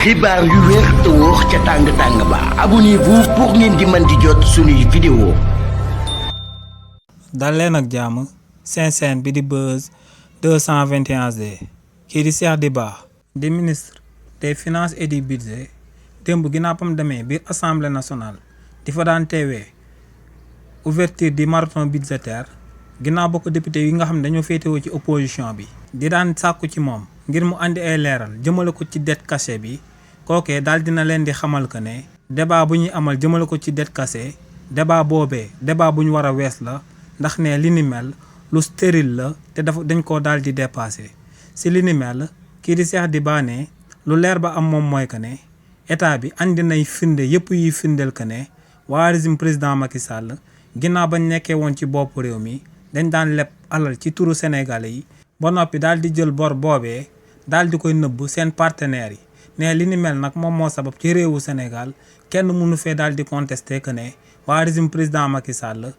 xibaar yu wér te wóor ca tàng-tàng ba abonnez-vous pour ngeen di mën di jot suñuy vidéo. dal leen ak jàmm seen bi di Buzz 221 kii di Cheikh Diba di ministre des finances et du budget démb ginnaaw ba mu demee biir assemblée nationale di fa daan teewee ouverture du marathon budgétaire ginnaaw ba ko député yi nga xam ne dañoo féetewoo ci opposition bi di daan sàkku ci moom ngir mu andi ay leeral jëmale ko ci dette cachée bi kookee daal dina leen di xamal que ne débat bu ñuy amal jëmale ko ci dette cachée débat boobee débat bu ñu war a wees la ndax ne li ni mel lu stérile la te dañ koo daal di dépassé si li ni mel kii di Cheikh Diba ne lu leer ba am moom mooy que ne état bi andi nay firnde yëpp yi firndeel que ne waa régime président Macky Sall ginnaaw bañ nekkee woon ci bopp réew mi dañ daan leb alal ci turu sénégalais yi ba noppi daal di jël bor boobee daal di koy nëbb seen partenaires yi ne li ni mel nag moom moo sabab ci réewu Sénégal kenn mënu fee daal di contester que ne waa régime président Macky Sall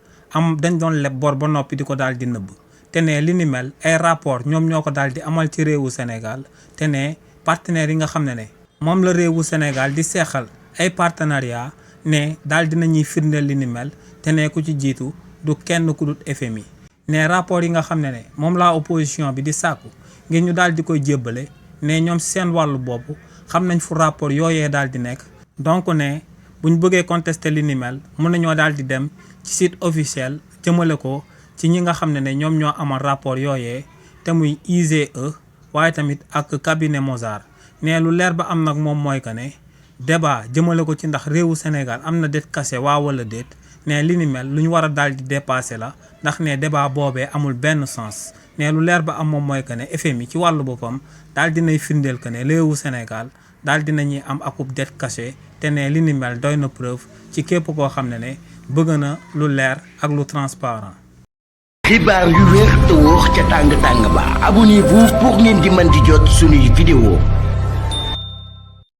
dañ doon leb bor ba noppi di ko daal di nëbb te ne li ni mel ay rapport ñoom ñoo ko daal di amal ci réewu Sénégal te ne partenaires yi nga xam ne moom la réewu Sénégal di seexal ay partenariat ne daal dinañuy firndeel li ni mel te ne ku ci jiitu du kenn ku dut FMI ne rapport yi nga xam ne moom la opposition bi di sàkku ngir ñu daal di koy jébbale ne ñoom seen wàllu bopp xam nañ fu rapport yooyee daal di nekk donc ne buñ bëggee contester li ni mel mën nañoo daal di dem ci site officiel jëmale ko ci ñi nga xam ne ñoom ñoo amal rapport yooyee te muy IGE waaye tamit ak cabinet Mozart ne lu leer ba am nag moom mooy que ne débat jëmale ko ci ndax réewu Sénégal am na dette cachée waaw wala déet ne li ni mel lu ñu war a daal di dépasser la ndax ne débat boobee amul benn sens ne lu leer ba am moom mooy que ne FMI ci wàllu boppam daal dinay firndeel que ne réewu Sénégal daal dinañuy am akub dette cachée te ne li ni mel doy na preuve ci képp koo xam ne bëgg na lu leer ak lu transparent. xibaar yu wér te wóor ca tàng-tàng ba abonnez-vous pour ngeen di mën di jot suñuy vidéo.